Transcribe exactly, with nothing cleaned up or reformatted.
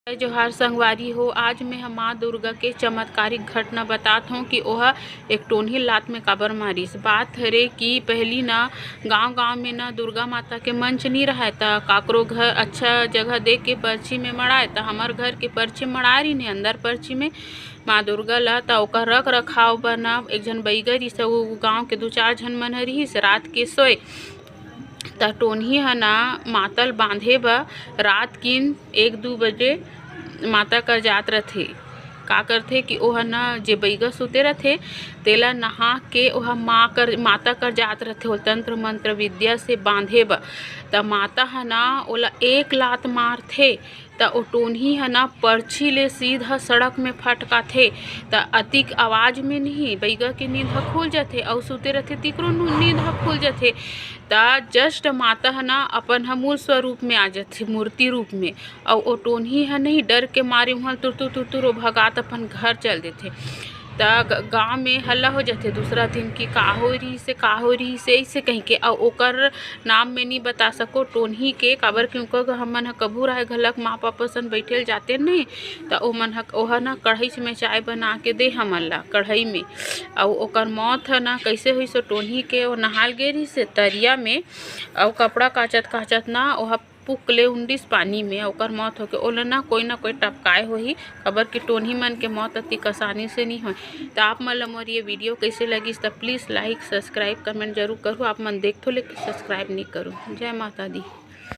जय जोहार संगवारी हो, आज मैं ह माँ दुर्गा के चमत्कारिक घटना बतात हौं कि ओह एक टोनही लात में काबर मारिस। बात हरे कि पहली न गांव-गांव में न दुर्गा माता के मंच नी रहय, त काकरो घर अच्छा जगह देख के परछी में मड़ाय, त हमर घर के परछी मड़ाय रहिन हे, अंदर परछी में माँ दुर्गा ला, त ओकर रख रखाव बर न एक झन बइगा रिहिस, उ गांव के दू चार झन मन ह रिहिस, रात के सोय। त टोनही ह ना माता ल बांधे बर रात किन एक दू बजे माता कर जात रथे। का करथे कि ओह ना जे बइगा सुते रथे, तेला नहा के ओह माँ कर, माता कर जात रथे, ओला तंत्र मंत्र विद्या से बांधे बर। त माता ह ना ओला एक लात मारथे, त ओ टोनही ह ना परछी ले सीधा सड़क में फटकाथे। त अतिक आवाज में नहीं, बइगा के नींद ह खुल जथे, अउ सुते रथे, तिकरो नु-, नींद ह खुल जथे। त जस्ट माता ह ना अपन ह मूल स्वरूप में आ जथे, मूर्ति रूप में, अउ ओ टोनही ह नहीं, डर के मारे उहाँ तुरतुर तुरतुर ओ भगात अपन घर चल देथे। त ग-, गाँव में हल्ला हो जथे दूसरा दिन कि का हो रहिसे, का हो रहिसे, अइसे कहिके, अउ ओकर नाम में नी बता सको टोनही के, काबर कि ओकर हमन ह कभू राय घलक माँ पापा सन बइठे ल जाते नहीं, त ओमन ह, ओह न कढ़ाई में चाय बना के दे हमन ला, कढ़ाई में। अउ ओकर मौत ह न कइसे होइस, ओ टोनही के, ओ नहाल गे रहिसे तरिया में, अउ कपड़ा काचत काचत न ओह पुक ले उंडिस पानी में, ओकर मौत होके। ओला ना कोई ना कोई टपकाए होही, काबर कि टोनही मन के मौत अतिक आसानी से नी होय। त आप मन ला मोर ये video कइसे लगिस, त please like, subscribe, comment जरूर करू। आप मन देखथो लेकिन subscribe नी करू। जय माता दी।